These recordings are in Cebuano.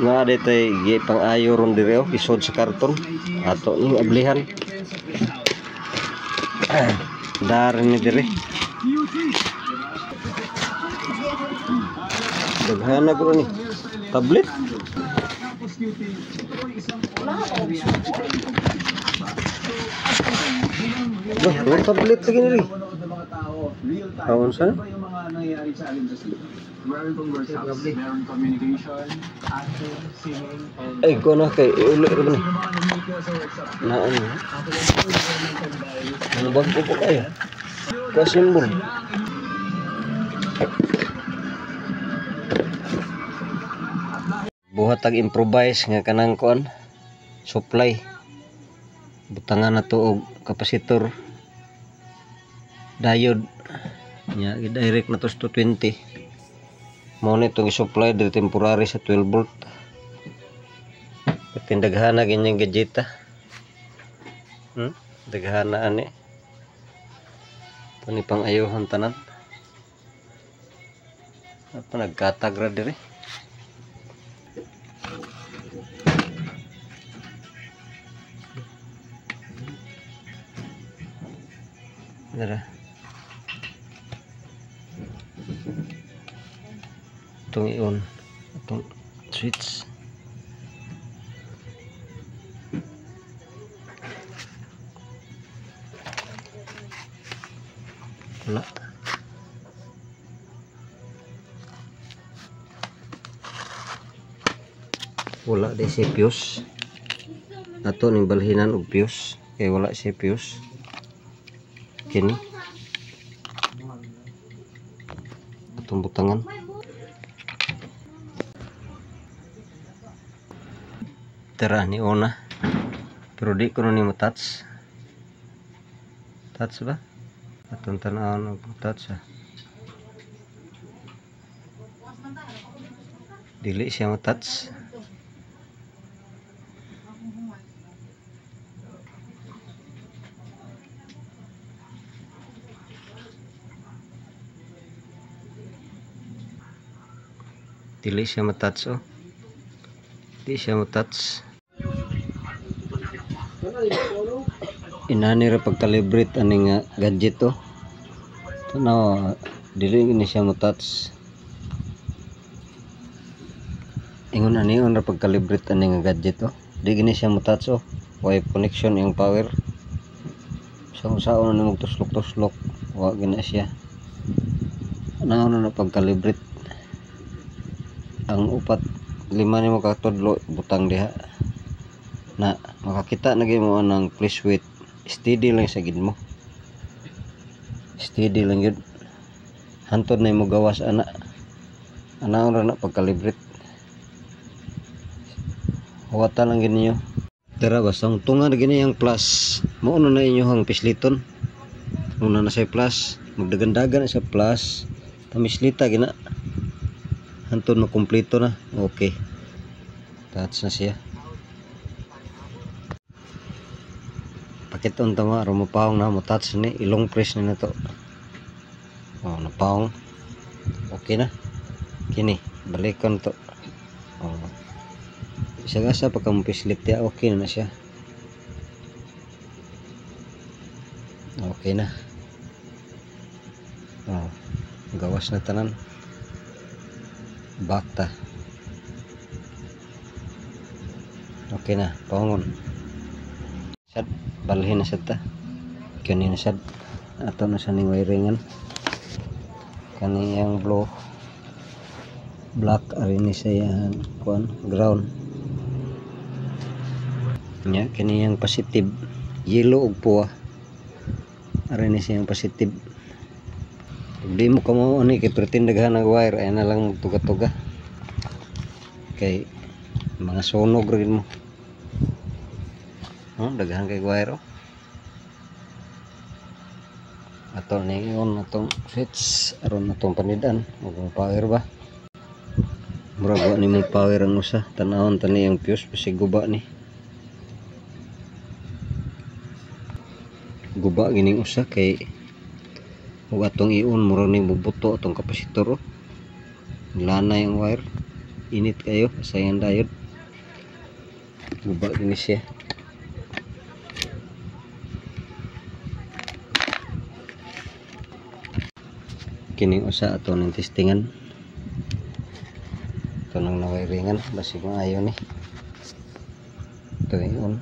Naa ditoy gipang-ayo ron diri oh, gisod sa karton. Ato ning ablihan. Dar ni diri. Daghana ko ni. Tablet. Bah, ang tablet lagi ni. Aon sa? Ay, ko na kay iuli ra ba ni? Na ano? Ano ba ko po kayo? Kasimbol. Buhat tag improvise nga kanang kuan supply. Butangan na to og kapasitor diode. Nya i-direct na to sa 220. Mao ni itong i-supply diri temporary sa 12 volt. Patindaghana ganyang gadgeta. Daghana ani. Ito ni pang ayuhon tanan. Apa nagkatag ra diri. Dara. Itong i-on, itong switch. Wala. Wala di si fuse. Ato ning balhinan og fuse kay wala si fuse. Kini. Atong butangan. Tara ni ona. Pero di ko ni mo touch. Touch ba? Atong tan-awon og touch ah. Dili siya mo touch. Dili siya mo touch oh. Di siya mo touch. Inani ra pag-calibrate ani nga gadget oh. Tanaw, dili ni siya mo touch. Ingon ani on ra pag-calibrate ani nga gadget oh. Di gini siya mo touch oh. Way connection yung power. Sa unsaon na nimog tuslok-tuslok, wa gina siya. Anaon na pag-calibrate ang upat lima nimo katudlo butang diha. Na makakita na gyud mo anang please wait. Steady lang sa gid mo. Steady lang gyud. Hantod na imo gawas ana. Anaon ra na pag-calibrate. Huwata lang gid ninyo. Tara basta ang tunga na gini ang plus. Mao na inyo ang pisliton. Una na sa plus, magdagandagan na sa plus. Tamislita gina. Hantod na kumpleto na. Okay. Touch na siya. Pakiton tama aron mapahong na mo touch ni ilong press ni nato. Oh, napahong. Okay na. Kini balikon to. Oh. Isa-gasa pagka mo pislit ya, okay na, na siya. Okay na. Oh, gawas na tanan. Bakta. Okay na, paungon. Sad, balhin na sad ta. Kani na sad. Ato na sa ning wiringan. Kani ang blue black ari ni siya kuan ground. Nya kini ang positive yellow ug puwa. Ari ni siya ang positive. Ug di mo kamo ani kay pretend daghan ang wire ay na lang tuga-tuga. Kay mga sunog ra gid mo. Oh, daghan kay wire oh. Ato ni on atong switch aron atong panidan ug power ba. Murag wa nimo power ang usa, tan-awon tani ang fuse basig guba ni. Guba gining usa kay ug atong i-on murag ni mubuto atong kapasitor oh. Lanay ang wire. Init kayo, sayang diode. Guba gini siya. Kining usa ato ning testingan. Ito nang nawiringan, basig maayo ni. Ito yun.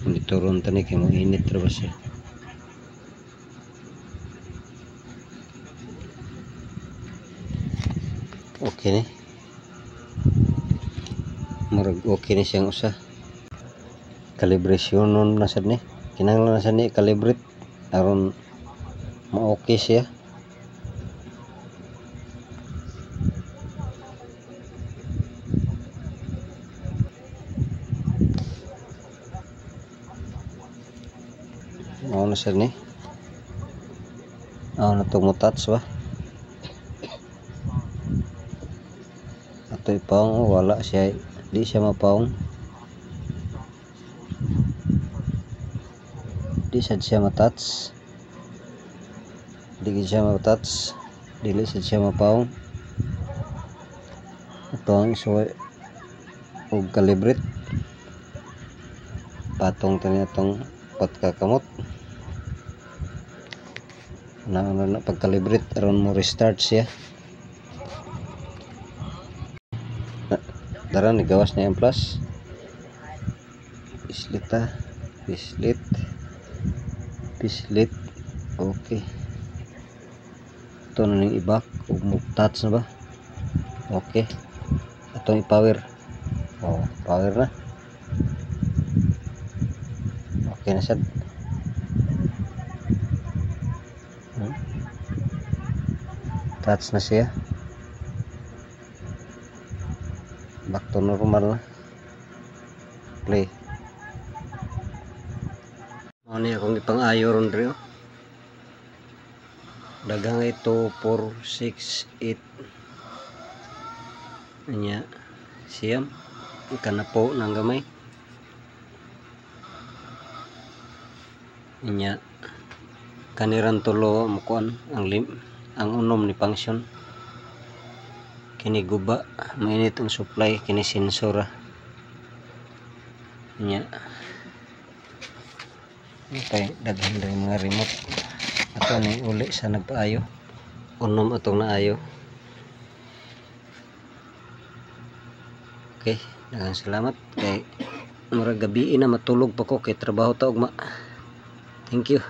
Monitoron tani kay mo init ra ba siya. Okay ni. Murag okay ni siyang usa. Calibration nun na sad ni. Kinahanglan na sad ni calibrate aron ma-okay siya. Mao na sad ni. Aw na tong mo-touch ba. Ato ipaong, wala siya, di siya mapaong. Di sad siya ma-touch. Di gid siya ma-touch. Dili sad siya mapaong. Ato ang isuway og calibrate. Patong tani atong upat ka kamot. Nauna na pag-calibrate aron mo restart siya. Dara ni gawas na yung plus. Pislit ta. Pislit. Pislit. Okay. Ito na ning i-back ug mo touch na ba? Okay. Atong i-power. Oh, power na. Okay na sad. Touch na siya. Back to normal na. Play. Mao ni akong ipang-ayo ron diri, oh. Daghang ay 2, 4, 6, 8. Anya siyam kanapo nang gamay. Anya kaniran tulo mukuan ang lim, ang unom ni function. Kini guba, mainit ang supply kini sensor. Anya okay, daghan diri mga remote. Ato ni uli sa nagpaayo. Unom atong naayo. Okay, daghang salamat kay murag gabi na matulog pa ko kay trabaho ta ugma. Thank you.